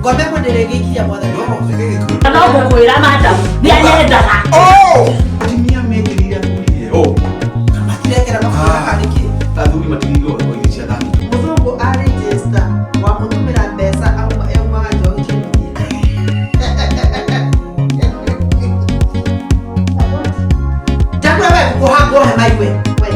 Ngombe ĩmwe ndĩrĩgĩikiria mwathani. No, reke gĩkũyũ. No ngũkwĩra madam nĩ anyendaga. Oh! Atumia mekĩrĩire athuri oh! Matirekera mabũrũri harĩ kĩ? Athuri matigĩirwo ũhoro wa irio cia thani. Mũthũngũ arĩnjĩsta wamũtũmĩra mbeca auma aumaga njohi kĩnuthia. Chakula we kuhangwo hema iwe. We.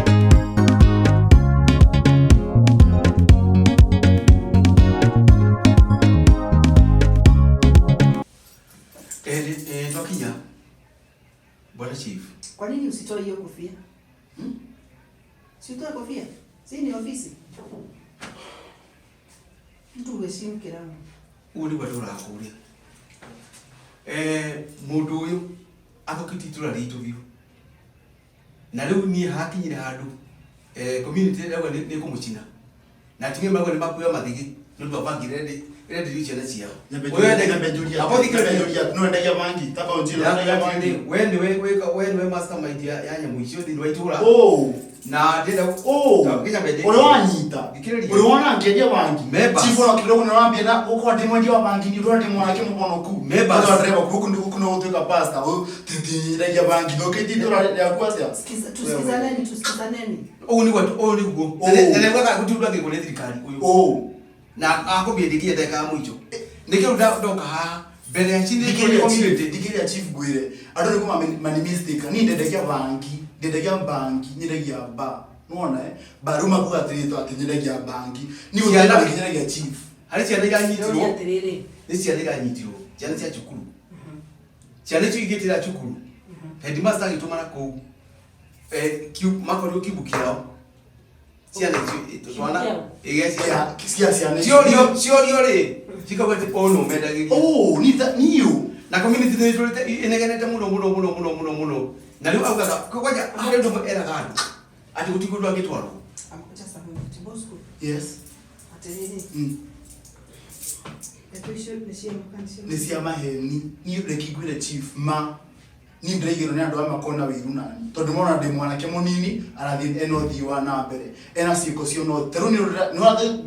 Eh, eh, twakinya. Bwana Chief. Kwa nini usitoe hiyo kofia? Hmm? Si utoe kofia? Si ni ofisi? Mtu uheshimu kiramu. Ũguo nĩguo tũraga kũrĩa. Eh, mũndũ ũyũ athũkĩtie itũra ritũ biũ. Na rĩu niĩ hakinyire handũ eh, community ĩrauga nĩ ĩkũmũcina. Na atumia marauga nĩ makuoya mathĩgĩ nĩ ũndũ wa bangi ĩrĩa ĩrenderio ciana ciao. Ũyũ endagia- Abo thikĩrĩria. Nwendagia bangi taba unjira nwendagia bangi. We nĩwe wĩka we nĩwe mastermind ya nyamũ icio thĩinĩ wa itũra. Oh. Na ndĩrenda Oh. Nginya mende. Uri wanyita. Thikĩrĩria. Uri wona ngĩendia bangi. Members. Chifu ona kidogo nĩwambia na gũkorwo ndĩ mwendia wa bangi nĩ ũrona ndĩ mwanake mũhonoku. Members. Andũ a driver gũkũ nĩ gũkũ no gũtuĩka pastor. Ũyũ tinyendagia bangi. Thũkĩtie itũra rĩaku atĩa? Sikiza, tusikizaneni, tusikizaneni. Ũguo nĩguo ũyũ nĩguo. Oh. Na nĩguo gũtirĩ ũndũ angĩkwo nĩ thirikari ũyũ. Oh. Na akũmĩendekia ndagĩka ya mũico. Nĩkĩo rĩu ndoka haha mbere ya chini Thikĩrĩria chief, community. thikĩrĩria chief ngwĩre. Andũ nĩ kuma mani mistake. Niĩ ndendagia bangi, ndendagia bangi, nyendagia ba. Nĩwona eh? Ba rĩu makuga atĩrĩ atĩ nyendagia bangi. Niĩ gũtirĩ Ciana- bangi nyendagia chief. Harĩ ciana iranyitirwo. Ndĩroria atĩrĩrĩ. Nĩ ciana iranyitirwo. Ciana cia cukuru. Ciana icio igĩtĩra cukuru. Headmaster agĩtũmana kũu. Eh, makorirwo kiubu kĩao. Ciana icio twana kĩao? ĩgĩa ciana. Cia ciana icio. Ciorio ciorio rĩ cikauga atĩ ũyũ nĩ ũmendagĩria. Oh, ni niyo. Na community nĩ ĩtũrĩte ĩnegenete mũno mũno mũno mũno mũno mũno. Na rĩu augaga kwanja harĩ ũndũ ũmwe eraga andũ atĩ gũtirĩ kũndũ angĩtwarwo. Amkuja saa moja. Bosco, Yes. atĩrĩrĩ. Ndeto icio nĩ cia ma kana Nĩ cia maheni. Niĩ reke ngwĩre chief ma niĩ ndĩraigĩrwo nĩ andũ aya makona wĩiru nani tondũ mona ndĩ mwanake mũnini arathiĩ ena ũthii wa na mbere ena ciĩko cia ũnothi ta rĩu nĩ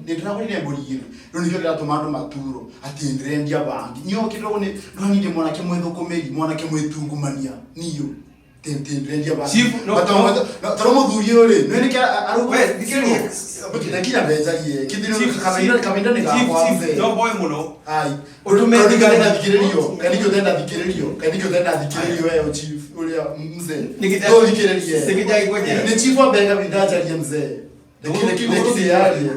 ndĩragũrire mbũri igĩrĩ rĩu nĩkĩo kĩratũma andũ maturo atĩ ndĩrendia bangi niĩ ũkĩrwo nĩ ndũrani ndĩ mwanake mwĩthũkũmĩri mwanake mwĩtungumania niũ ndĩrendia bangi Chief, no- But ta rĩu mũthuri ũyũ rĩ nĩ nĩkĩ We, thikĩrĩria. nginya ndenjarie Chief, kahinda nĩ Chief, gakwa chief, mzee. no mboe mũno. Ai. Ũtũme Ũtũme thigari. thikĩrĩrio. Kaĩ nĩkĩo ũtenda thikĩrĩrio. Kaĩ nĩkĩo ũtenda thikĩrĩrio wewe chief ũrĩa mzee. Nĩkĩ- Ndũthikĩrĩrie. Nĩkĩ ndagĩkwenjera? Nĩ chief wa mbere kabinda njarie mzee. Ndũgũ- Reke ndĩyarie.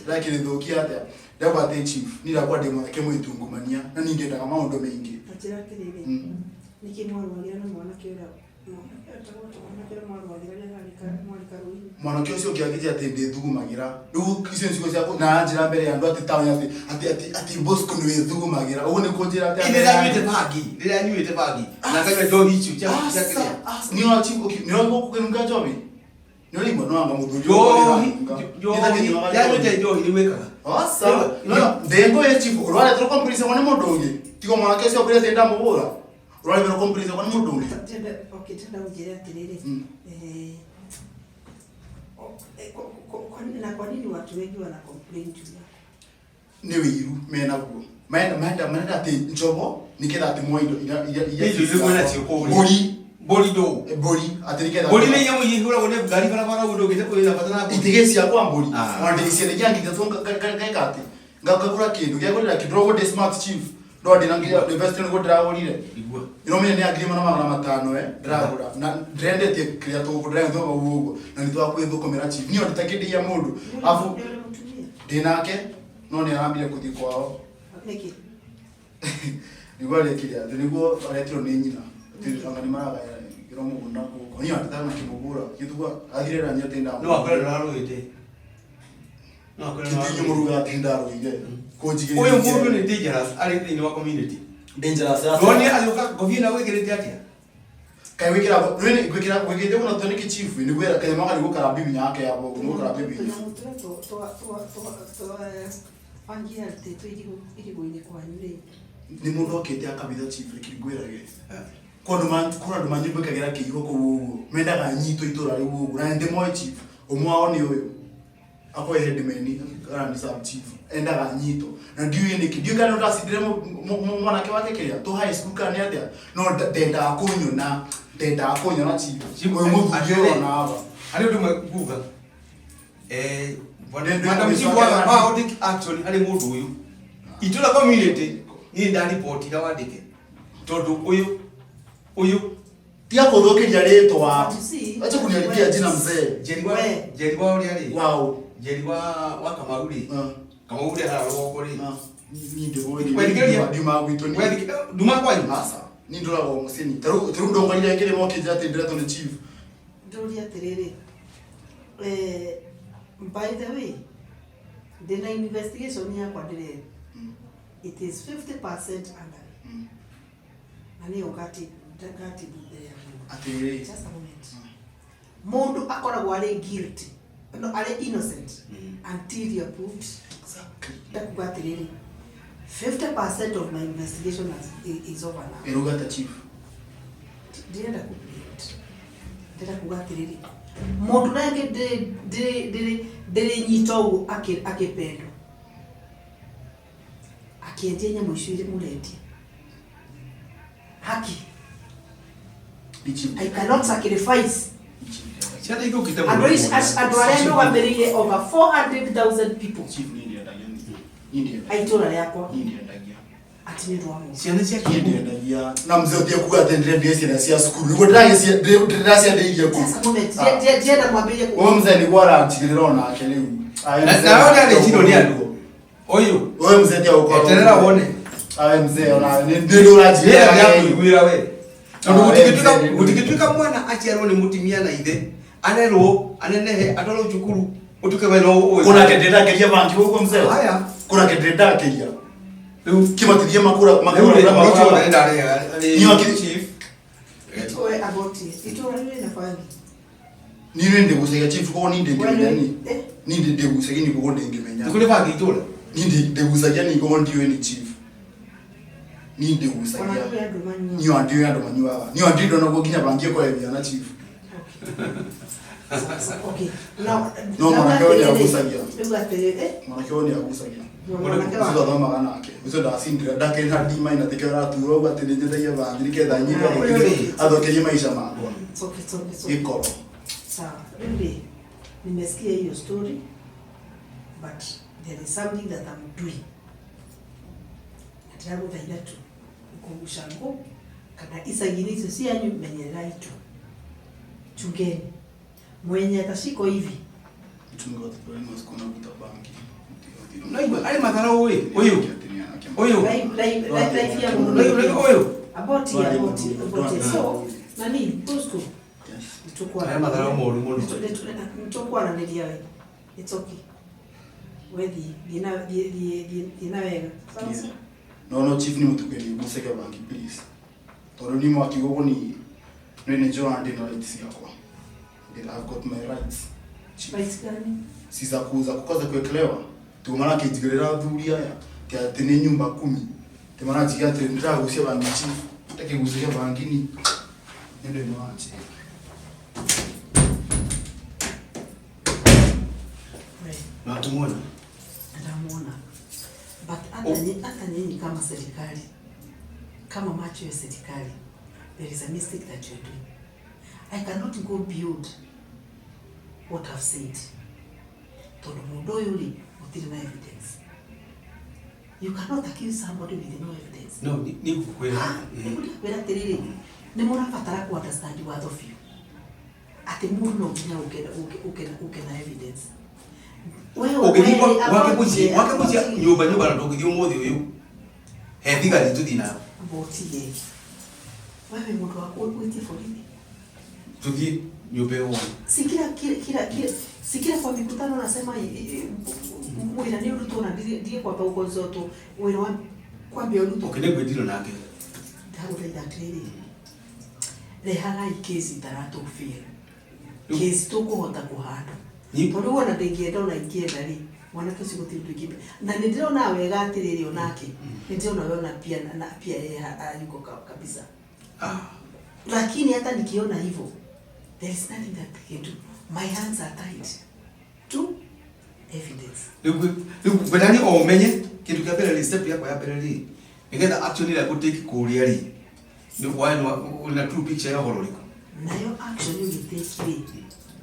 Ndakĩrĩthũkia atĩa. Ndauga atĩ chief, niĩ ndakwa ndĩ mwanake mwĩtungumania na niĩ ndendaga maũndũ maingĩ. Ta njĩra atĩrĩrĩ. Nĩkĩ mwarũagĩra na mwanake ũrĩa mwanake etagwo atĩa? Mwanake ũrĩa mwarũagĩra rĩrĩa mwarĩ karũĩ-inĩ? Mwanake ũcio ũngĩ angĩnjĩra atĩ ndĩthugumagĩra. Rĩu icio nĩ ciugo ciaku na anjĩra mbere ya andũ atĩ taũni atĩ atĩ atĩ atĩ Bosco nĩ wĩthugumagĩra. Ũguo nĩ kũnjĩra atĩ Rĩrĩa nyuĩte bangi, rĩrĩa nyuĩte bangi, na nganyua njohi icio cia kĩrĩa. nĩũrakĩnunga njohi nĩũraigua nĩwanga mũthuri Njohi, njohi, yanyuĩte njohi nĩ gwĩkaga. ndengũye chifu ũrwaretwo kompirisagwo nĩ mũndũ ũngĩ tigo mwanake ũcio ũkwĩre atĩ ndamũhũra ũraremerwo kompirisagwo nĩ mũndũ ũngĩ Tenda, okay, tenda ũnjĩre atĩrĩrĩ. Eh, na kwa nini watu wengi wana complain juu yako? Nĩ wĩiru menaguo marenda marenda marenda atĩ njobo nĩgetha atĩ moe indo iria iria iria Indo iria mwĩnacio kũu rĩ. mbũri. Mbũri ndũ. Mbũri atĩ nĩgetha Mbũri nĩ nyamũ iria ihũragwo nĩ ngari barabara ũguo ndũngĩte wĩna bata na mbũri. itige ciakwa mbũri. Ah. Ona ndĩciendagia ngithatũ ngeka atĩ ngagũra kĩndũ gĩagũrĩra kĩndũ rogo ndĩ smart chief no ndĩna nginya invest nĩguo ndĩragũrire. Igua. Ĩromenya nĩ ya 1500 eh ndĩragũra na ndĩrendetie kĩrĩa tũgũkũ ndĩrendia ũguo ũguo na nĩ twakwĩthũkũmĩra chief niĩ ndĩtakĩndeia mũndũ afu Nĩ ũrĩ mũtumia? ndĩ nake no nĩ arambire kũthiĩ kwao. Nĩkĩ? Nĩguo arekire atĩ nĩguo aretirwo nĩ nyina atĩ anga nĩ maragaya kĩro mũgũnda gũkũ niĩ andĩtaga na kĩmũgũra gĩtugua athire na nyĩ atĩ No akwĩra ndũrarũĩte. No akwĩra Kĩtinyo ndũrarũĩte. mũruga atĩ ndarũire kũnjigĩrĩria. Ũyũ mũndũ nĩ dangerous arĩ thĩinĩ wa community. Dangerous. Ndonire agĩũka ngobia na gwĩkĩrĩte atĩa? Kaĩ wĩkĩra rĩu gwĩkĩra gwĩkĩte mũno tondũ nĩkĩ chief nĩ gwĩra kanyamũ gaka nĩguo karabibinya yake ya boko nĩguo karabibinya. Tũnyamũ tũrĩa twa bangi yarutĩtwo irigũ-inĩ kwanyu rĩ. Nĩ mũndũ okĩte akabitha chief reke ngwĩrage. Kwĩ andũ manyumbĩkagĩra kĩihũ kũu ũguo mendaga nyitwo itũra rĩu ũguo na nĩndĩmoĩ chief ũmwe wao nĩ ũyũ. Akoe headman arani sub chief endaga nyito na ndiũĩ nĩkĩ ndiũĩ kana ndacindire mwanake wake kĩrĩa tũ high school kana nĩ atĩa no ndendaga kũnyona chief Chief, ũyũ mũthuri atĩrĩ. ũyũ ona aba Harĩ ũndũ ũmwe nguga Ndende madam ũcio chief wa akena- wa take action harĩ mũndũ ũyũ itũra community niĩ ndaribotira wandĩke tondũ ũyũ ũyũ tiga kũthũkĩria rĩtwa But you see, acha kuniharibia jina mzee Njeri wa We. Njeri wa ũrĩa rĩ wao Njeri wa Kamau rĩ Ah. Kamau rĩ harĩa rũgongo rĩ Ah, ni ndĩmũĩ Wethikĩrĩria? ndiuma gwitũ ni nduma kwanyu aca ni ndoragwo mũciĩ ta rĩu ndongorire kĩrĩma ũkĩnjĩra atĩ ndĩretwo nĩ chief Ndũria atĩrĩrĩ, by the way, ndĩna investigation yakwa ndĩre it is 50% underway na nĩyo ngati mbere ya mũndũ. Atĩrĩrĩ Just a moment. Mũndũ akoragwo arĩ guilty, no, arĩ innocent until you are proved. Ndakuga atĩrĩrĩ, 50% of my investigation is over now. Ĩruga ta chief Ndĩrenda ku ndĩrenda kuga atĩrĩrĩ mũndũ ũrĩa ndĩrĩnyita ũguo akĩpendwo akĩendia nyamũ icio irĩ mũrendia haki ni chief I cannot sacrifice Ni chief. Ciana igũkĩte andũ andũ arĩa ndũgamĩrĩire over 400,000 people Chief ni ndĩendagia ni ndĩendagia a itũra rĩakwa ni ndĩendagia atĩ nĩ ũndũ wa mũndũ ciana cia ni ndĩendagia na mzee ũtige kuga atĩ ndĩrendia ciana cia cukuru nĩguo ndĩraciendeirie kũ Just a moment. Ndienda mwambĩrĩrie ũyũ mzee nĩguo aranjigĩrĩra onake rĩu Aye, Na mzee nawe ũrĩa arĩcirwo nĩ andũ ũyũ ũyũ mzee tiga gũkorwo eterera wone aye mzee ona nĩ ũranjigĩrĩra rĩera rĩa kũiguĩra we tondũ Ah, gũtingĩtuĩka we, gũtingĩtuĩka mwana aciarwo nĩ mũtumia na ithe arerwo anenehe atwarwo cukuru ũtuĩke we no ũĩ kuna kĩndĩ ndakĩria bangi ũguo mzee Haya. kuna kĩndĩ ndakĩria rĩu kĩmatithie makura rĩu makura rĩ ũndũ ũcio makura nĩ ndarĩ Niĩ wakiri- chief Itũra agoti itũra rĩrĩ na bangi niĩ nĩ ndĩgucagia chief koguo niĩ ndĩngĩmenya Wewe, ni eh? niĩ ndĩgucagia ni koguo ndĩngĩmenya nĩ kũrĩ bangi itũra niĩ ndĩgucagia ni koguo ndiũĩ ni chief niĩ ona ndĩgucagia kũrĩ andũ manyuaga niĩ andiũĩ andũ manyuaga niĩ andiũĩ ndonaguo nginya bangi ĩkorwo na chief Okay. Now, No, mwanake ũyũ nĩagucagia. Rĩu atĩrĩrĩ, eh, mwanake ũyũ nĩagucagia mwanake ũcio wa twathomaga nake ũcio ndacindire ndakĩrĩ na ndima tikĩo aratura ũguo atĩ nĩnyendagia bangi nĩgetha nyite athũkĩrie maica makwa It's okay, it's okay, it's okay. gĩkoro Sawa. Rĩu rĩ, nimesikia hiyo story but there is something that I'm doing. Na ndĩragũthaitha tu kũguca ngũ kana icagi-inĩ icio cianyu menyererai tu, chungeni mwenye atashikwa hivi mchunga watoto wenu wasikuwe wanavuta bangi. Unaigua arĩ matharau ũyũ ũyũ ũyũ life ya mũndũ Ũyũ, ũyũ, ũyũ aboti aboti aboti so nani Bosco Yes. Aya matharau moru mũno. Nĩtũkwaranĩria we it's okay we thiĩ na thiĩ na wega sawa sawa. No no chief ni mutukeni guceke bangi please. Tondu ni mwaki gugu ni ni ni njora ndina rights yakwa. I've got my rights. Chief. Rights gani? Si za kuuza kukoza kuwekelewa. Tumara kijigirira athuri aya ti ati ni nyumba kumi. Ti marajiga ati ndiragucia bangi chief. Ndakigucia bangi ni ndio mwache. We na tumuona ndamuona but hata nyinyi kama serikali kama macho ya serikali there is a mistake that you are doing. I cannot go beyond what I've said tondu mundu uyu ri gutiri na evidence. You cannot accuse somebody with no evidence. No ni ngũkwĩra Nĩkwĩra atĩrĩrĩ nĩ mũrabatara ku understand watho biũ atĩ mũndũ no nginya ũke na evidence. Wewe ũngĩthiĩ wewe, gwake mũciĩ gwake mũciĩ about- nyũmba nyũmba na ndũngĩthiĩ ũmũthĩ ũyũ he thigari tũthiĩ nayo Mbotie. Wewe mũndũ wa wĩtie borithi tũthiĩ nyũmba ĩyo wone si kila kila kila kila si kila kwa mikutano nasema wĩra nĩ ũrutwo na ndiye kwamba ũgonzotwo wĩra wa kwambia ũrutwo ũkĩ nĩngwĩtiro nake ndagũthaitha atĩrĩrĩ rehagai kesi itaratũbĩra kesi tũkũhota kũhanda tondũ wona ndĩngĩenda ona ingĩenda rĩ mwanake ũcio gũtirĩ ũndũ ingĩenda na nĩ ndĩrona wega atĩrĩrĩ onake nĩ ndĩrona we ona pia na pia yeye hayuko kabisa Ah, lakini hata nikiona hivyo there is nothing that I can do. My hands are tied to Evidence. Rĩu ngwenda o ũmenye kĩndũ kĩa mbere rĩ, step yakwa ya mbere rĩ, nĩgetha action ĩrĩa ngũtake kũrĩa rĩ, nĩ na true picture ya ũhoro ũrĩkũ. Nayo action ũgĩtake rĩ,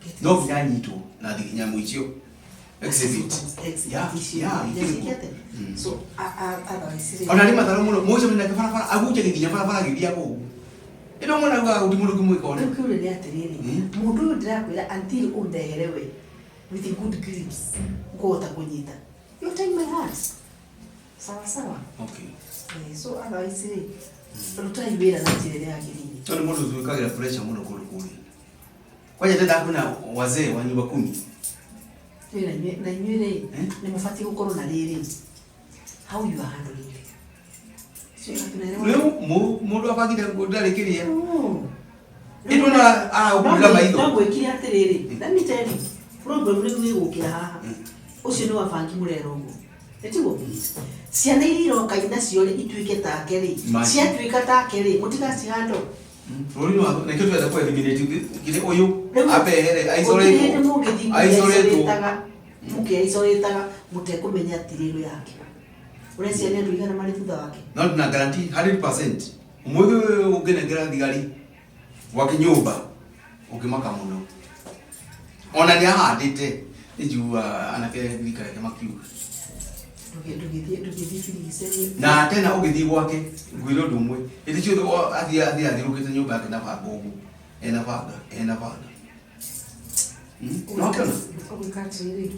get No nginya nyitwo na nyamũ icio exhibit. Exhibit Yeah, icio. yeah, Nĩciĩke ikĩrĩkwo. atĩa? So otherwise rĩ, Ona nĩ mataro mũno mũcemania nake barabara agunjagia nginya barabara agĩthiaga ũguo. Ĩno mwana augaga gũtirĩ mũndũ ũngĩmwĩka ũrĩa. Rĩu kĩũria nĩ atĩrĩrĩ, mũndũ ũyũ ndĩrakwĩra until ũndehere we with good grips ngũhota kũnyita, you take my hands, sawa sawa. Okay. Eh, so otherwise rĩ, rutai wĩra na njĩra ĩrĩa yagĩrĩire. Tondũ mũndũ ũtwĩkagĩra pressure mũno kũndũ kũrĩa. Kwanja ndenda kwĩna wazee wa nyumba kumi. Rĩu na inyuĩ rĩ, Eh? nĩ mũbatiĩ gũkorwo na rĩrĩ, how you are handling it. Sio tunaelewa? Rĩu mũndũ abangire ndarĩkĩria. No. Ĩno na aragũkũrĩra maitho. No ngwĩkire atĩrĩrĩ, let me tell you, problem rĩu ĩgũkĩra haha. Ũcio nĩ wa bangi mũrera ũguo. Ĩtiguo? Ciana iria iroka nacio rĩ, ituĩke take rĩ, Imagine. ciatuĩka take rĩ, mũtigacihando. Bũrũri wa nĩkĩo tũrenda kũ eliminate kĩrĩa ũyũ Rĩu, ambe ehere gũtirĩ hĩndĩ isolate mũngĩthiĩ isolate. mũkĩaicorĩtaga mũtekũmenya tirĩrũ yake. Ũreciria nĩ andũ aigana marĩ thutha wake? No na guarantee 100% ũmũthĩ ũyũ ũngĩnengera thigari gwake nyũmba ũngĩmaka mũno. Ona nĩ ahandĩte nĩ njiguaga anake rika rĩake makiuga. Ndũgĩthiĩ birigiceni. Na tena ũgĩthiĩ gwake ngwĩre ũndũ ũmwe, hĩndĩ ciothe athiĩ athiũrũrũkĩte nyũmba yake na banga ũguo, ena banga, ena banga. No kĩona? Ũgwĩka atĩrĩrĩ,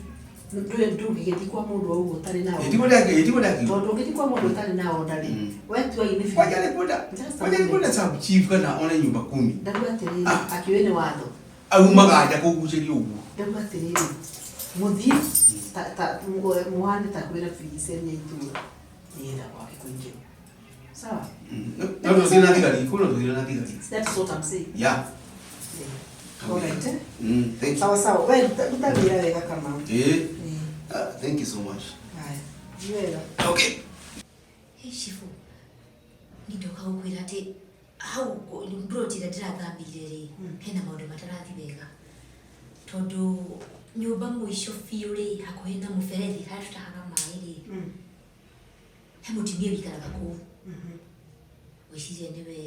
ndũngĩgĩthiĩ kwa mũndũ o ũguo ũtarĩ na order. Ĩtigwo ndĩakiuga. Tondũ ũngĩthiĩ kwa mũndũ ũtarĩ na order rĩ, we tuai nĩ Kwanja nĩ kwenda, kwanja nĩ kwenda sub chief kana one nyumba kumi. Ndauga atĩrĩrĩ, Ah. akĩũĩ nĩ watho. Aumaga nja kũgucĩria ũguo. Ndauga atĩrĩrĩ, mũthiĩ mũhane ta kwĩna birigiceni ya itũũra nĩgetha kwake kũingĩrwo. Sawa? No tũthiĩ na thigari, kũu no tũthiĩ na thigari. That's what I'm saying. Yeah. All right, eh? Thank you. Sawa sawa. We ruta wĩra wega Kamau. Eh, Eh, thank you so much. haya. Thiĩ wega. Okay. Hey, Shifu, ni ndoka gũkwĩra atĩ hau mburoti ĩrĩa ndĩrathamĩire rĩ, hena maũndũ matarathi wega, tondũ nyũmba mũico biũ rĩ, hakuhĩ na mũberethi harĩa tũtahaga maĩ rĩ, he mũtumia wĩikaraga kũu. Gwĩciria nĩwe,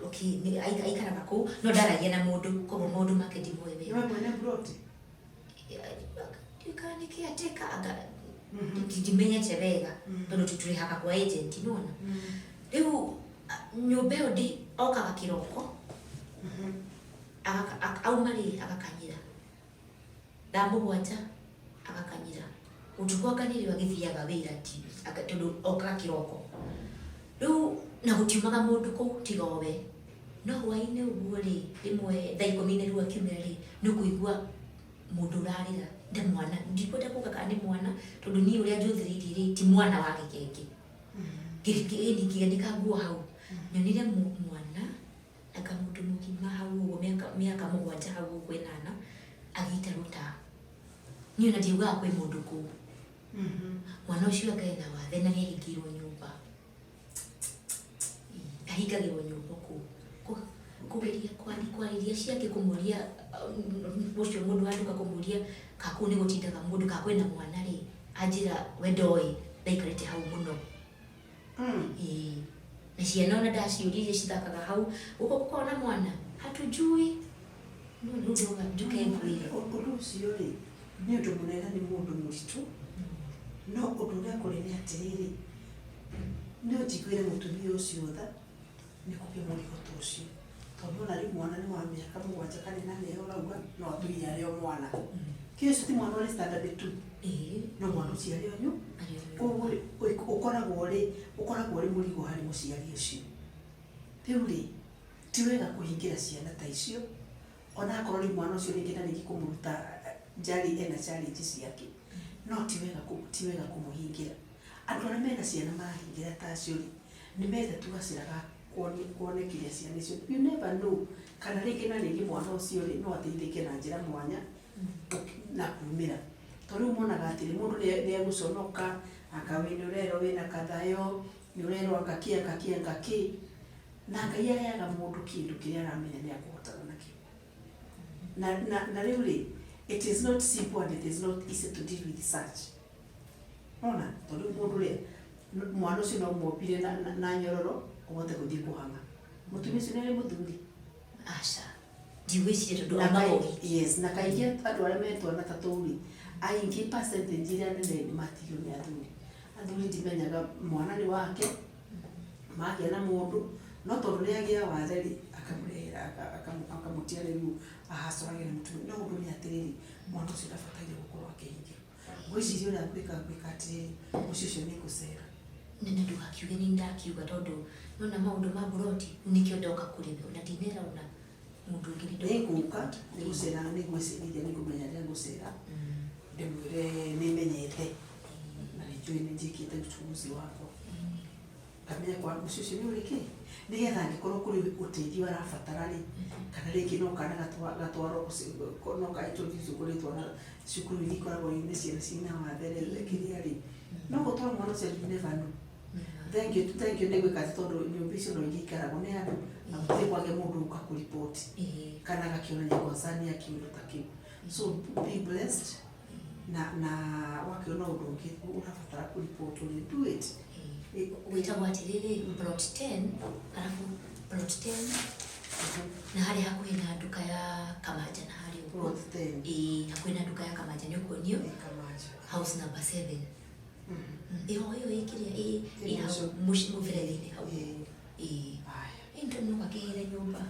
okay, aikaraga kũu no ndaragia na mũndũ, koguo maũndũ make ndimoĩ wega. Nĩwe mwene mburoti? Ndiũĩ kana nĩ caretaker, anga ndimenyete wega, tondũ tũrĩhaga kwa agent, nĩwona. Rĩu nyũmba ĩyo ndĩ okaga kĩroko, auma rĩ agakanyĩra thaa 7 agakanyĩra ũtukũ, anga nĩrĩo agĩthiaga wĩra, tondũ okaga kĩroko. Rĩu na gũtiumaga mũndũ kũu tiga o we. No hwaĩ-inĩ ũguo rĩ, rĩmwe thaa 10 na rĩu akiumĩra rĩ, nĩ ũkũigua mũndũ ũrarĩra nĩ mwana. Ndikwenda kuga kana nĩ mwana, tondũ niĩ ũrĩa njũthĩrĩirie rĩ, ti mwana wa gĩkenge. Ngĩanĩka nguo hau, nyonire mwana anga mũndũ mũgima hau ũguo, mĩaka 7 hau ũguo 8, agĩita rũta. Niĩ ona ndiaugaga kwĩ mũndũ kũu. Mwana ũcio anga ena wathe na nĩahingĩirwo nyũmba. Ahingagĩrwo nyũmba kũu. Kũgeria kwarĩria ciake, kũmũria ũcio mũndũ wa nduka, kũmũria ka kũu nĩ gũtindaga mũndũ, ka kwĩna mwana rĩ, anjĩra we ndoĩ, ndaikarĩte hau mũno. Ĩĩ. Na ciana ona ndaciũririe cithakaga hau, gũkũ gũkoragwo na mwana, hatujui. No rĩu ndoga njuke ngwĩre. Ũndũ ũcio rĩ, nĩ ũndũ mũnene, nĩ mũndũ mũritũ, no ũndũ ũrĩa kũrĩ nĩ atĩrĩrĩ, no njiguĩre mũtumia ũcio tha nĩ kũgĩa mũrigo ta ũcio, tondũ ona rĩu mwana nĩ wa mĩaka 7 kana 8 ĩyo ũrauga, no atũire arĩ o mwana. Kĩ ũcio ti mwana ũrĩ standard two, no mwana ũcio arĩ o Arĩ o nyũmba. Koguo rĩ, ũkoragwo ũrĩ mũrigo harĩ mũciari ũcio. Rĩu rĩ, ti wega kũhingĩra ciana ta icio, ona akorwo rĩu mwana ũcio rĩngĩ na rĩngĩ kũmũruta njarĩ ena challenge ciake, no ti wega kũmũhingĩra. Andũ arĩa mena ciana marahingĩra ta acio rĩ, nĩ metha tu gacĩra ga kuonekeria ciana icio. You never know kana rĩngĩ na rĩngĩ mwana ũcio rĩ, no ateithĩke na njĩra mwanya na kumĩra, tondũ rĩu monaga atĩrĩ, mũndũ nĩ egũconoka, anga wĩ nĩ ũrerwo wĩna kathayo, nĩ ũrerwo anga kĩ, anga kĩ, anga kĩ, na Ngai aheaga mũndũ kĩndũ kĩrĩa aramenya nĩ akũhotana nakĩo. Na rĩu rĩ, It is not simple and it is not easy to deal with such. Ona tondu mundu ri mwana ucio no muombire na nyororo uhote guthii kuhanga mutumia ucio nĩ muthuri. Aca, ndigwĩciria tondũ Na aumaga ũhiki. Yes, na kaingĩ andũ arĩa me twana ta tũu rĩ, aingĩ percentage ĩrĩa nene nĩ matigio nĩ athuri. Athuri ndimenyaga mwana nĩ wake, magĩa na mũndũ, no tondũ nĩ agĩa wathe rĩ, akamũrehera akamũtia rĩu ahacorage na mũtumia. No ũndũ nĩ atĩrĩrĩ, mwana ũcio ndabataire gũkorwo akĩhingĩrwo. Ngwĩciria ũrĩa ngwĩka atĩrĩrĩ, mũciĩ ũcio nĩ ngũcera. Na ndũgakiuge nĩ ndakiuga tondũ nona maũndũ ma mburoti nĩkĩo ndoka kũrĩ we ona ndinera ona mũndũ ũngĩ nĩ ndoka. Nĩ ngũka, nĩ gũcera, nĩ ngwĩcirĩria nĩ ngũmenya rĩrĩa ngũcera, ndĩmwĩre nĩ menyete na nĩ njũĩ nĩ njĩkĩte uchunguzi wakwa. Ngamenya kwa mũciĩ ũcio nĩ ũrĩkĩ, nĩgetha angĩkorwo kũrĩ ũteithio arabatara rĩ, kana rĩngĩ no kana gatwarwo no ka introduce kũrĩ twana cukuru iria ikoragwo ina ciana ciĩna wathe rĩ, kĩrĩa rĩ, no gũtwara mwana ũcio, you never know. Thank you, thank you. Nĩ gwĩka atĩ tondũ nyũmba icio no ingĩikaragwo nĩ andũ na gũtirĩ kwage mũndũ ũka kũriboti kana agakĩonania concern ya kĩũndũ ta kĩu. So be blessed na wakĩona ũndũ ũngĩ ũrabatara kũribotwo rĩ, do it. Gwĩtagwo atĩrĩrĩ, plot 10, arabu plot 10 na harĩa hakuhĩ na nduka ya Kamaja na harĩa ũguo. Plot 10. Ĩĩ, hakuhĩ na nduka ya Kamaja nĩ ũkuonio. Ĩ, Kamaja. House number 7. Ĩyo ĩkĩrĩa ĩ hau Mũico. Mũberethi-inĩ hau. Ĩĩ. Haya. Ĩ ndio no gakĩhĩre nyũmba.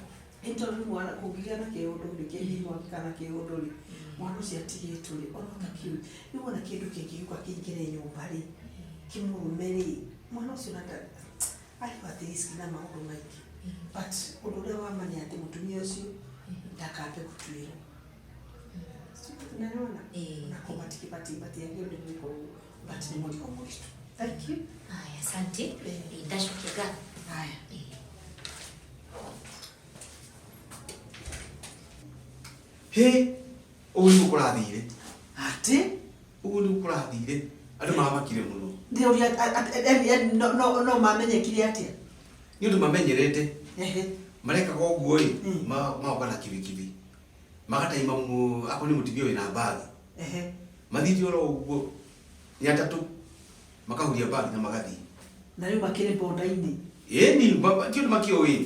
Nĩ tondũ rĩu mwana kũngĩgĩa na kĩũndũ rĩ, kĩhinyũ kana kĩũndũ rĩ, mwana ũcio atigĩtwo rĩ, ona ta kĩu rĩu, wona kĩndũ kĩngĩũka kĩingĩre nyũmba rĩ, kĩmũrũme rĩ, mwana ũcio na arĩ at risk na maũndũ maingĩ. But ũndũ ũrĩa wa ma nĩ atĩ mũtumia ũcio ndakambe gũtuĩrwo. Nĩwona? Nako matiagĩrĩirwo nĩ gwĩka ũguo, but nĩ mũrigo mũritũ. Thank you. Haya, asante. Ĩĩ, ndacokia ngatho. Haya. Ĩĩ. Hĩ, ũguo nĩguo kũrathire. Atĩ? Ũguo nĩguo kũrathire, andũ maramakire mũno. Ndĩũria no mamenyekire atĩa? Nĩ ũndũ mamenyerete. Marekaga ũguo ĩ, magoka na kibikibi magataima, akorwo nĩ mũtumia wĩna mbagi, mathiĩte oro ũguo nĩ atatũ, makahuria mbagi na magathiĩ. Na rĩu makĩrĩ bonda-inĩ. Ĩni ti ũndũ makĩũĩ.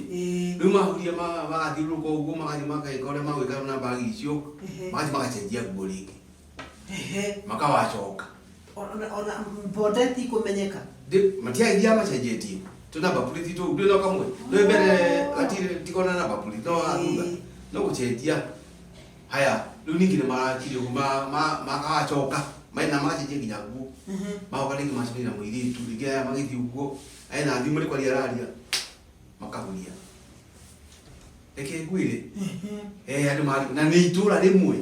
Rĩu mahuria magathiũrũrũka ũguo, magathiĩ mageka ũrĩa magwĩka na mbagi icio, magathiĩ magacenjia nguo rĩngĩ, makawacoka. Ona bonda tikũmenyeka. Matiagithia macenjetie tũ namba plate tũu ndũĩ no kamwe ndũĩ mbere gatirĩ tikona namba plate no haha thutha no gũcenjia. Haya, rĩu ningĩ nĩ marakire ũguo makawacoka mena magacenjia nginya nguo, magoka rĩngĩ macemania na mũirĩtu rĩngĩ, aya magĩthiĩ ũguo ena thimũ nĩ kwaria araria, makahuria. Reke ngwĩre, andũ marĩ na nĩ itũra rĩmwe,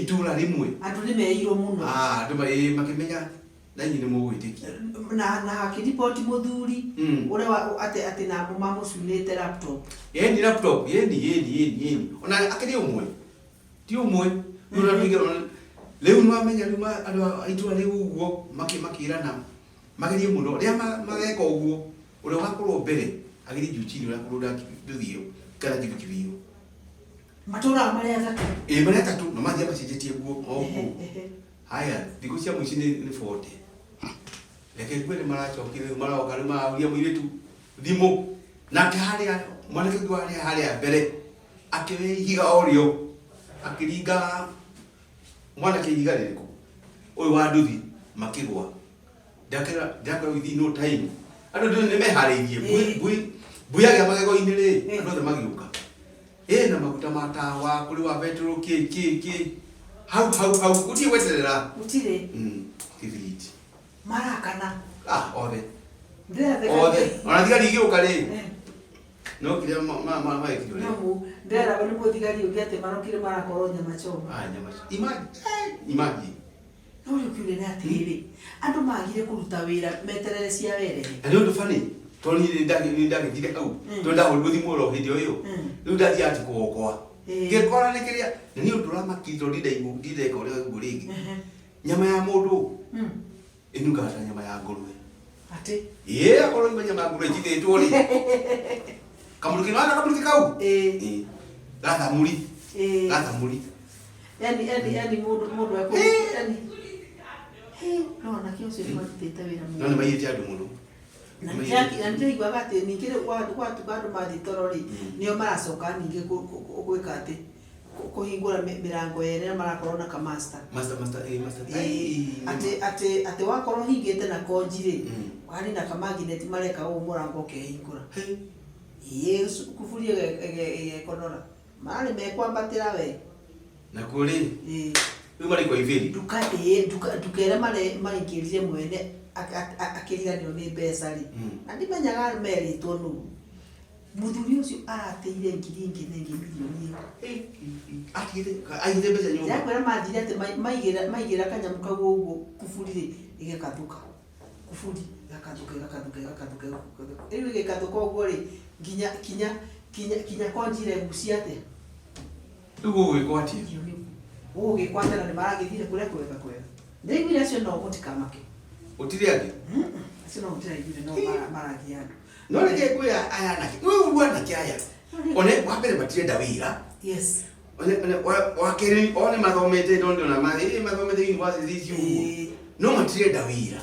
itũra rĩmwe. Andũ nĩ meirwo mũno. Ah, andũ makĩmenya na inyuĩ nĩ mũgwĩtĩkia. Na hakĩriboti mũthuri ũrĩa atĩ na mamũcunĩte laptop. Yeni laptop, yeni yeni yeni yeni, ona akĩrĩ ũmwe ti ũmwe rĩu na rĩu nĩwamenya rĩu andũ a itũra rĩu ũguo makĩrana magerie mũno rĩrĩa mageka ũguo, ũrĩa ũgakorwo mbere agerie juu chini ũrĩa kũrũnda nduthi ĩyo kana kibikibi ĩyo. Matũraga marĩ atatũ. Ĩ, marĩ atatũ na mathiĩ macenjetie nguo o ũguo. Haya, thikũ cia mũico nĩ 40. Reke ngwĩre, maracokire rĩu, maroka rĩu marahuria mũirĩtu thimũ, nake harĩa mwanake ũngĩ warĩa harĩa mbere akĩoya ihiga o rĩo akĩringa mwanake ihiga rĩrĩkũ ũyũ wa nduthi, makĩgwa. Ndakĩra within no time andũ nĩ meharĩirie mbui mbui yagĩa magego-inĩ rĩ, andũ othe magĩũka ĩna maguta ma tawa kũrĩ wa betũrũ kĩ kĩ kĩ hau hau hau, gũtirĩ gweterera. Gũtirĩ. Kibiriti. Marakana. Ah, othe. Ndĩratheka. Othe ona thigari igĩũka rĩ, no kĩrĩa maekire ũrĩa. Namu ndĩreragwo nĩ mũthigari ũngĩ atĩ marokire marakorwo nyama choma. Ah, nyama imagine, imagine. No rĩu kĩũria nĩ atĩrĩrĩ, andũ magire kũruta wĩra meterere cia werehe? Na nĩ ũndũ bani tondũ niĩ nĩ ndagĩthire hau tondũ ndahũrirwo thimũ oro hĩndĩ o ĩyo. Rĩu ndathiĩ ati gwakwa ngĩkora nĩ kĩrĩa na nĩ ũndũ ũramakiri tondũ ndindeka ũrĩa ũguo rĩngĩ. Nyama ya mũndũ ĩnungaga ta nyama ya ngũrwe. Atĩ? Ĩĩ, akorwo ima nyama ya ngũrwe ĩnjithĩtwo rĩ, kamũrukĩ nĩwona kamũrukĩ kau? Ĩĩ. Ĩĩ, gathamuri. Gathamuri. Yani yani yani mundu mundu eku yani no anake ũcio nĩ marutĩte wĩra No mũno. nĩ maiyĩte andũ mũno. Na ndĩraiguaga atĩ ningĩ rĩu gwatuka andũ mathiĩ toro rĩ, nĩo maracoka ningĩ gwĩka atĩ kũhingũra mĩrango yerĩ na marakorwo na kamasta. Master master eh master. Ĩĩ, atĩ atĩ atĩ wakorwo hingĩte na konji rĩ, Mm. harĩ na kamagineti mareka ũũ mũrango ũkehingũra. Hey. Ĩĩ kuburi ĩgekonora marĩ mekwambatĩra we. Nakuo rĩ, Ĩĩ. rĩu marĩ kwa ibĩri. Nduka ĩĩ nduka nduka ĩrĩa maraingĩrire mwene akĩriganĩrwo nĩ mbeca rĩ, Mm. na ndimenyaga merĩtwo nũ. Mũthuri ũcio arateire ngiri ingĩ na ĩngĩ mirioni ĩmwe. Atigĩte aigĩte mbeca nyũmba. Ndĩrakwĩra mathire atĩ maigĩra kanyamũ kau ũguo kuburi rĩ, ĩgakathũka. Kuburi ĩgakathũka ĩgakathũka ĩgakathũka ĩgakathũka. Rĩu ĩgĩkathũka ũguo rĩ, nginya kinya kinya kinya konji iregucia atĩa? Rĩu gũgwĩkwo atĩa? Gũgĩkwo atĩa na nĩ maragĩthire kũrĩa kwega kwega. Ndĩraiguire acio no mũtikamake. Gũtirĩ angĩ. Acio no mũtiraiguire no maragia andũ. No reke ngwĩra aya anake, rĩu anake aya. One wa mbere matirenda wĩra. Yes. One one wa kerĩ one mathomete no ndĩrona mathomete university ici ũguo. Ĩĩ. No matirenda wĩra.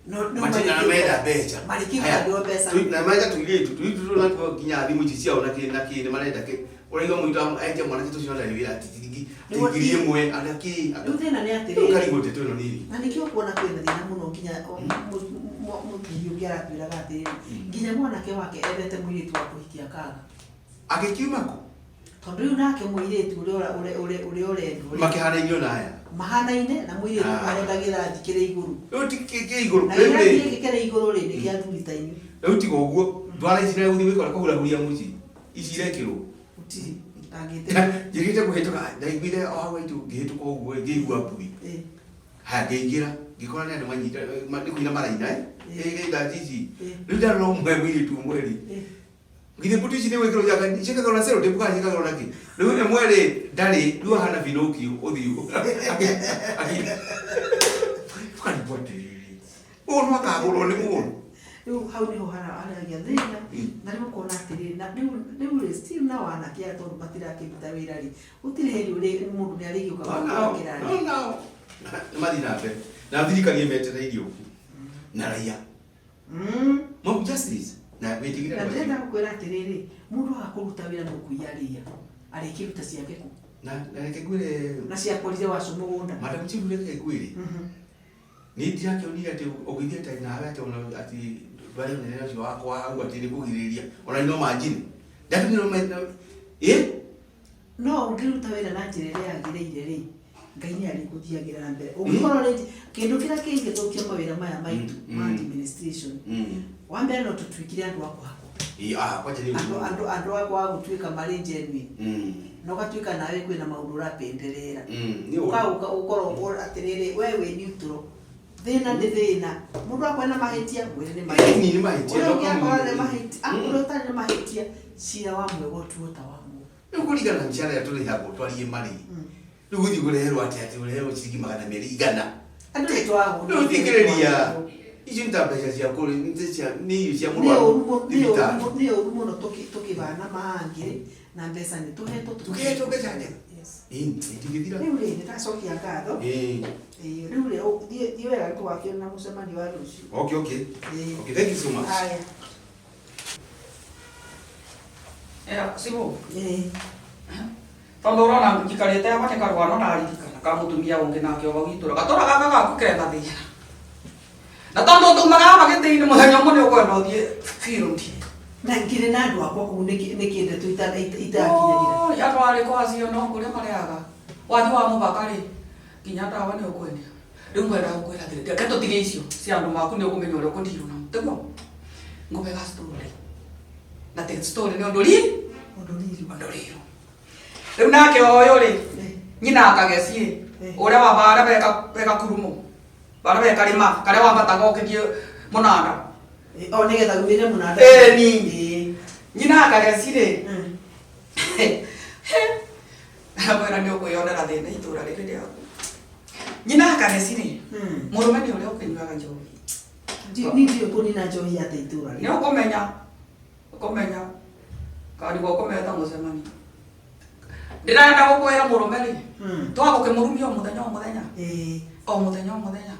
No no Matirenda na menda mbeca. Marĩkie Haya, kũandĩrwo mbeca. Na marenda tũirĩtu, tũirĩtu tũtũ natuo nginya thimũ ici ciao na kĩ na kĩ nĩ marenda kĩ. Ũraigua mũirĩtu enja mwanake tũcio ndarĩ wĩra ati ciringi Nĩguo ngiri ĩmwe arĩa kĩ. Rĩu thĩna nĩ Rĩu atĩrĩrĩ. karigwo ndeto ĩno nĩ ĩrĩkũ? Na nĩkĩo ũkuona kwĩna thĩna mũno nginya mũthuri ũngĩ aratwĩraga atĩrĩrĩ, nginya mwanake wake endete mũirĩtu wa kũhikia akaga. Agĩkiuma kũ? Tondũ rĩu nake mũirĩtu ũrĩa ũrĩa ũrendwo rĩ, Makĩhanainio na aya. mahanaine na mũirĩtu Ah. arenda gĩthanji kĩrĩ igũrũ. Rĩu ti kĩ igũrũ. Na Rĩu gĩthanji rĩ, gĩkĩ kĩrĩ igũrũ rĩ, nĩ kĩa athuri ta inyuĩ. rĩu tiga ũguo ndwara ici na gũthiĩ gwĩkora kũhurahuria mũciĩ ici irekĩrwo. Gũtirĩ itangĩte. Njĩkĩte kũhĩtũka ndaiguire o hau haitũ ngĩhĩtũka ũguo ngĩigua mbui. Ĩĩ. Haya ngĩingĩra ngĩkora nĩ andũ manyita nĩ kũina maraina ĩ ndanji ici. Ĩĩ. Rĩu ndarora ũmwe mũirĩtu ũmwe rĩ, Ĩĩ. githĩ mbuti ici nĩ gwĩkĩrwo jaka ciĩkagĩrwo na cellotape kana ciĩkagĩrwo na kĩ? Rĩu ĩmwe rĩ ndarĩ rĩu ahana Pinocchio ũthiũ. Ũkarigwo atĩrĩrĩ, ũyũ no akagũrwo nĩ mũndũ. Rĩu hau nĩho haragĩa thĩna Mm. na rĩu ũkona atĩrĩrĩ na rĩu rĩu rĩ still nao anake aya tondũ matirakĩruta wĩra rĩ, gũtirĩ hĩndĩ ũrĩ mũndũ nĩ arĩgĩũka Nao gũkĩra nao nĩ mathiĩ na mbere na thirikari ĩmetereirie ũguo na raia mob justice na wĩtigĩre Na andũ ndĩrenda acio. gũkwĩra atĩrĩrĩ, mũndũ aga kũruta wĩra no kũiya arĩia arĩkĩruta ciake kũ na reke ngwĩre na ciakorire wacu mũgũnda. Madam Chief reke ngwĩre niĩ ndirakĩonire atĩ ũgĩthiĩ atĩ nawe atĩ ona atĩ ndwarĩ mũnene ũcio wakwa hau atĩ nĩ kũgirĩrĩria ona no manjine ndakĩonire ĩ No ũngĩruta wĩra na njĩra ĩrĩa yagĩrĩire rĩ, Ngai nĩ arĩgũthiagĩra na mbere. Ũngĩkorwo rĩ kĩndũ kĩrĩa kĩngĩthũkia mawĩra maya maitũ ma administration, wa mbere no tũtuĩkire andũ a kũhakwo. Ĩ ah kwanja nĩ Andũ ũguo. andũ andũ a kwaga gũtuĩka marĩ genuine. Na ũgatuĩka nawe kwĩna maũndũ ũrapenderera. Nĩ ũru. Ũkaũka ũkorwo atĩrĩrĩ we wĩ neutral. Thĩna nĩ thĩna. Mũndũ akorwo na mahĩtia mwĩre nĩ mahĩtia. Ĩni nĩ mahĩtia. Ũrĩa no ũngĩ akorwo nĩ kũmwĩra. mahĩtia, akorwo ũtarĩ na mahĩtia, cira wa mwega ũtuo ta wa mũũru. Rĩu kũringana na mĩcara ĩrĩa tũrĩhagwo twarie marĩ rĩu gũthiĩ kũreherwo atĩ atĩ ũreherwo ciringi magana merĩ igana Andũ nĩ twahũnire. rĩu thikĩrĩria icio nĩ ta mbeca cia kũrĩ nĩ cia nĩ irio cia Nĩ mũrwaru ũru thibitarĩ nĩ ũru mũno tũkĩbana mahangĩ na mbeca nĩ tũhetwo tũkĩhetwo mbeca njega. Yes. Ĩni itingĩthira. Rĩu rĩ nĩndacokia ngatho. Ĩĩ. Ĩĩ, rĩu rĩ thiĩ wega tũgakĩona mũcemanio wa rũciũ. Okay, okay. Ĩĩ. Okay, thank you so much. Haya. Ĩra Sibu, Ĩĩ. tondu urona njikarite aba ni karwano ndaririkana ka mutumia ungi nake o gitura gatura gaka gaku kena thina na tondu tumaga aba giti-ini muthenya umwe ni ukwenda uthie field. Na ngĩrĩ na andũ akwa kũu nĩkĩ ndeto itakinyanĩra. Oi, andũ arĩkũ acio no kũrĩa marĩaga wathi wa mũbaka rĩ nginya ndawa nĩ ũkwendia rĩu ngwenda gũkwĩra atĩrĩ reke tũtige icio cia andũ maku nĩ ũkũmenya ũrĩa ũkũndirwo namo tiguo ngũbe ga story na te story nĩ ũndũ ri Ũndũ rĩrĩ. ũndũ rĩrũ rĩu nake ũyũ rĩ nyina akageci ũrĩa wa barĩa beka kurumo barĩa bekarĩma karĩa wambataga ũkĩthiĩ mũnanda. O nĩgetha umĩre mũnanda. Ĩni. Ĩĩ. Nyina akageci rĩ Mm. mwĩra nĩ ũkwĩyonera thĩna itũra rĩrĩ rĩaku nyina akageci rĩ mũrũme nĩ ũrĩa ũkĩnyuaga njohi. Niĩ ndiũĩ kũnina njohi atĩa itũra nĩ rĩrĩ. ũkũmenya ũkũmenya karigwo ũkũmeta mũcemanio Ndĩrenda gũkwĩra mũrũme rĩ, twagũkĩmũrumia o mũthenya o mũthenya. O mũthenya o mũthenya.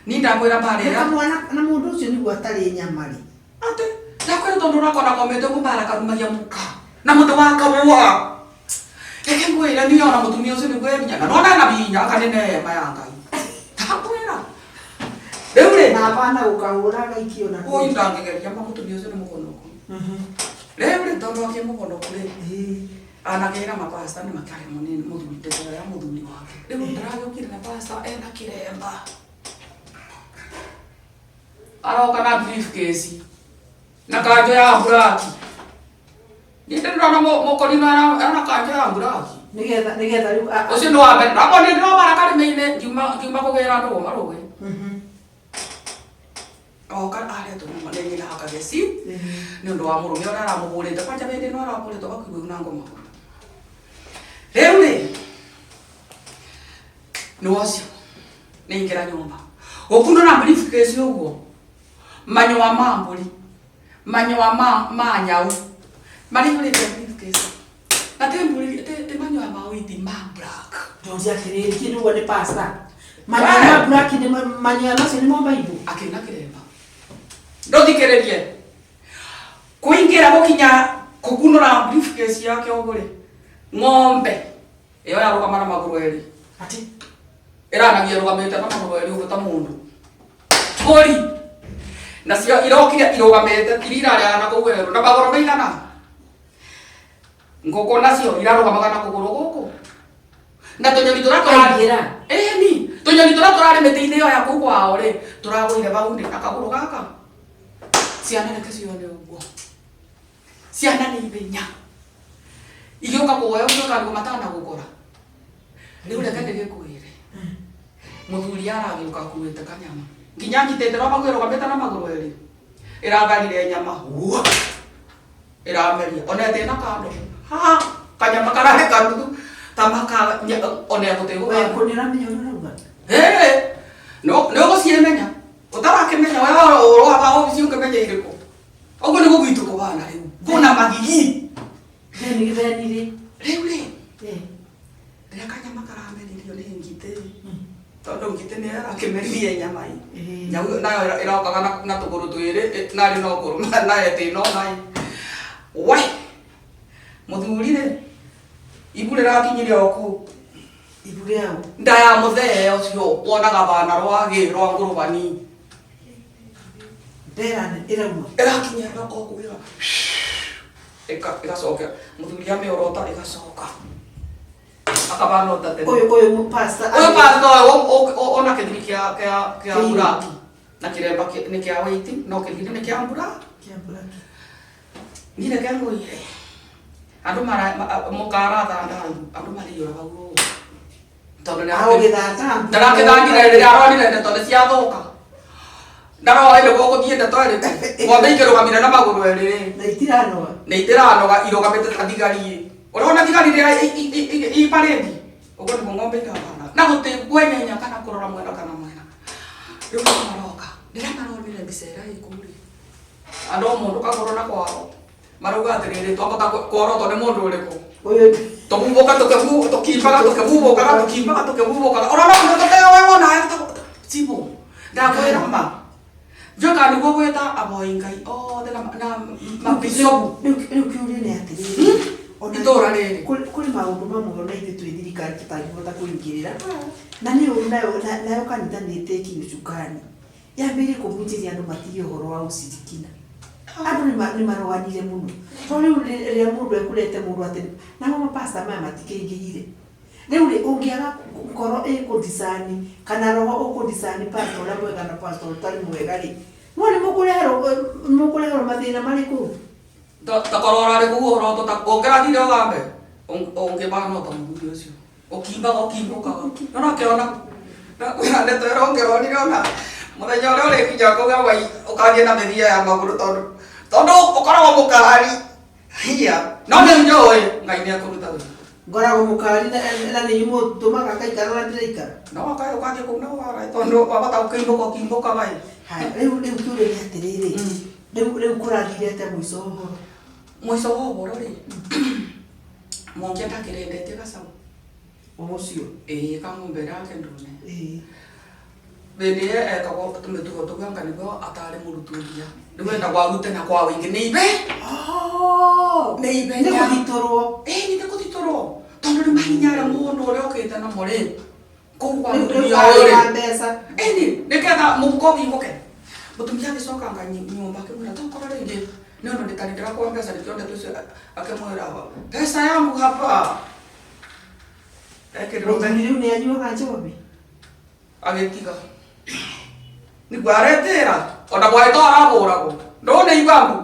Ni ndakwĩra mbarĩ Na mwana na mũndũ ũcio nĩguo atarĩ nyama rĩ. Atĩ ndakwĩra tondũ ũrakona komĩte ũguo mbara karumagia mũka na mũtĩ wa kabũa. Reke ngwĩre niĩ ona mũtumia ũcio nĩguo ebinya na nona ena binya kana nĩ neema ya Ngai. Ndakwĩra. Rĩu rĩ Na hapana gũkahũra agaikio na ũyũ ndangĩgeria ma mũtumia ũcio nĩ mũhonoku. Rĩu rĩ tondũ akĩ mũhonoku rĩ anagĩra mapasta nĩ makĩaria mũnini mũthuri ndeto ya mũthuri wake. Rĩu ndĩragĩũkire na pasta ena kĩremba. Aroka na briefcase na kanjũ ya buraki. Niĩ ndĩrona mũkorino ena kanjũ ya buraki. Nĩgetha nĩgetha rĩu Ũcio nĩ wa mbere. Ndakona ndĩrobara karĩma-inĩ ngiuma kũgĩra ndũma rũĩ. Oka aretwo nĩ nyina akageci nĩ ũndũ wa mũrũme ũrĩa aramũhũrĩte kwanja hĩndĩ ĩno arahũrĩtwo gakuigua na ngoma. Rĩu rĩ nĩ ũcio nĩ ingĩra nyũmba gũkundũra briefcase ũguo manyoa ma mbũri manyoa ma nyau marĩihũrĩte briefcase na ti mbũri ti manyoa ma white ma black. Ndoria atĩrĩrĩ kĩndũ ũguo nĩ pasta. Manyoya ma black nĩ manyoya macio nĩ mo Bible. Akĩna kĩremba ndũthikĩrĩrie kũingĩra gũkinya kũkunũra briefcase yake ũguo rĩ ng'ombe ĩyo yarũgama na magũrũ erĩ. Atĩ ĩranagia ĩrũgamĩte na magũrũ erĩ ũguo ta mũndũ. Mbũri nacio irokire irũgamĩte iria irarĩaga na kũu werũ na magũrũ maigana. Ngũkũ nacio irarũgamaga na kũgũrũ gũkũ na tũnyoni tũrĩa tũrarĩ ĩni tũnyoni tũrĩa tũrarĩ mĩtĩ-inĩ ĩyo ya kũu kwao rĩ tũragũire hau ndĩ na kagũrũ gaka. Ciana reke cione ũguo. Ciana nĩ ithenya igĩũka kũgoya ũguo karigũ matana gũkora. Rĩu reke ndĩgĩkwĩre mũthuri aragĩũka akuĩte kanyama nginya nyitĩte no maguo ĩrũgamĩte na magũrũ erĩ ĩratharire nyama Wua! Ĩrameria ona ĩtĩ na kando ha kanyama kararĩ kanuthu ta maka ona ĩgũtĩ We gũkanda. kũ nĩ ũramenya ũrĩa ũrauga? Ĩĩ, no nĩ ũgũciĩmenya ũtarakĩmenya we ũrohaga obici ũngĩmenya irĩkũ ũguo nĩguo gwitũ kũhana rĩu kwĩna magigi. Theni theni rĩ. Rĩu rĩ rĩrĩa kanyama karameririo nĩ ngitĩ tondũ ngitĩ nĩyo ĩrakĩmeririe nyama ĩ nyau nayo ĩrokaga na tũgũrũ twĩrĩ narĩ no kũrũma nayo ĩtĩ no naĩ we mũthuri rĩ ibu rĩrakinyire o kũu. Ibu rĩao. Nda ya mũthee ũcio wonaga bana rwagĩ rwa ngũrũbani. Ndera ĩrauma. Ĩrakinya ĩroka o kũu ĩgacoka mũthuri amĩorota ĩgacoka akabana ota tene. Ũyũ ũyũ pastor. Ũyũ pastor ũyũ ona kĩthiri kĩa kĩa kĩa buraki na kĩremba nĩ kĩa white no kĩthiri nĩ kĩa buraki. Kĩa buraki. Niĩ reke ngwĩre andũ mara mũkaratha andũ marĩiyũra hau ũguo tondũ nĩ ndarakĩthandire rĩrĩa aronire ndeto nĩ ciathũka ndaroĩ nĩguo gũthiĩ ndeto ĩrĩkũ ng'ombe ikĩrũgamire na magũrũ erĩ rĩ Na itiranoga. na itiranoga irũgamĩte ta thigari ĩ ũrona thigari rĩrĩa i parade ũguo nĩguo ng'ombe irabana na gũtĩ kwenyenya kana kũrora mwena kana mwena. Rĩu nĩ maroka rĩrĩa maronire mbica ĩrĩa ĩ kũu rĩ andũ o mũndũ kagũrũ na kwao marauga atĩrĩrĩ twahota kworotwo nĩ mũndũ ũrĩkũ Ũyũ tũbubũka tũkimbaga tũkĩbubũkaga tũkimbaga tũkĩbubũkaga ũrona mũndũ tũteo we wona cibũ ndakwĩra ma njoka nĩguo gwĩta aboi Ngai othe na mabicobu. Rĩu kĩũria nĩ atĩrĩrĩ ona Itũra rĩrĩ. Kũrĩ maũndũ mamwe ona ithuĩ twĩ thirikari tũtangĩhota kũingĩrĩra na nĩ ũru nayo nayo kanitha nĩ ĩteki ũcukani yambĩrĩrie kũhunjĩria andũ matige ũhoro wa ũcirikina. Andũ nĩ marũanire mũno tondũ rĩu rĩrĩa mũndũ ekũrete mũndũ atĩ namo mapasta maya matikĩingĩhire. Rĩu rĩ ũngĩaga ngoro ĩkũdisani kana roho ũkũdisani pastor ũrĩa mwega na pastor ũtarĩ mwega rĩ no nĩ mũkũreherwo mathĩna marĩkũ? Takorwo ũrarĩ kũu ũhoro ũngĩrathire ũgambe ũngĩbana ta mũthuri ũcio ũkimbaga ũkimbũkaga nĩũrakĩona ndakwĩra ndeto ĩrĩa ũngĩronire ona mũthenya ũrĩa ũrĩkinya kũu wai ũkagĩa na mĩthia ya magũrũ tondũ tondũ ũkoragwo mũkari hiya no nĩ njũĩ Ngai nĩ ekũruta wĩra. Ngoragwo mũkari na nĩ inyuĩ mũtũmaga ngaikara ũrĩa ndĩraikara. No ũkae ũkathiĩ kũu na ũgara tondũ wahota gũkĩimbũka ũkimbũkaga ĩ. Haya rĩu rĩu kĩũria nĩ atĩrĩrĩ rĩu rĩu kũrathire atĩa mũico wa ũhoro? Mũico wa ũhoro rĩ Mungi ndakirendetie gacaũ. Ũcio. Ĩĩ, kang'ombe ĩrĩa ndune. Ĩĩ. Bĩndĩ ĩyo ekagwo tũmĩtugo tũu anga nĩguo atarĩ mũruturia. Rĩu endagwo arute na kwa wĩingĩ nĩ ibe. Oh. Nĩ ihenya. Nĩ gũthitũrwo. Ĩĩ, nĩ gũthitũrwo. Tondũ rĩu mahinyara mũndũ ũrĩa ũkĩte namo rĩ, kũu kwa Rĩu rĩu mũtumia ũyũ rĩ. wa mbeca. Ĩni, nĩgetha mũhuko ũhingũke. Mũtumia agĩcoka anga nyũmba akĩmwĩra tokorwo rĩngĩ nĩ ũndũ ndĩtarĩ ndĩrakũhe mbeca nĩkĩo ndeto icio akĩmwĩra pesa yangu hapa. Ekĩrĩrwo Mũthuri rĩu nĩ anyuaga njohi. Agĩtiga. Nĩguo aretĩra ona bwaĩto arabũragwo ndũne ibangu.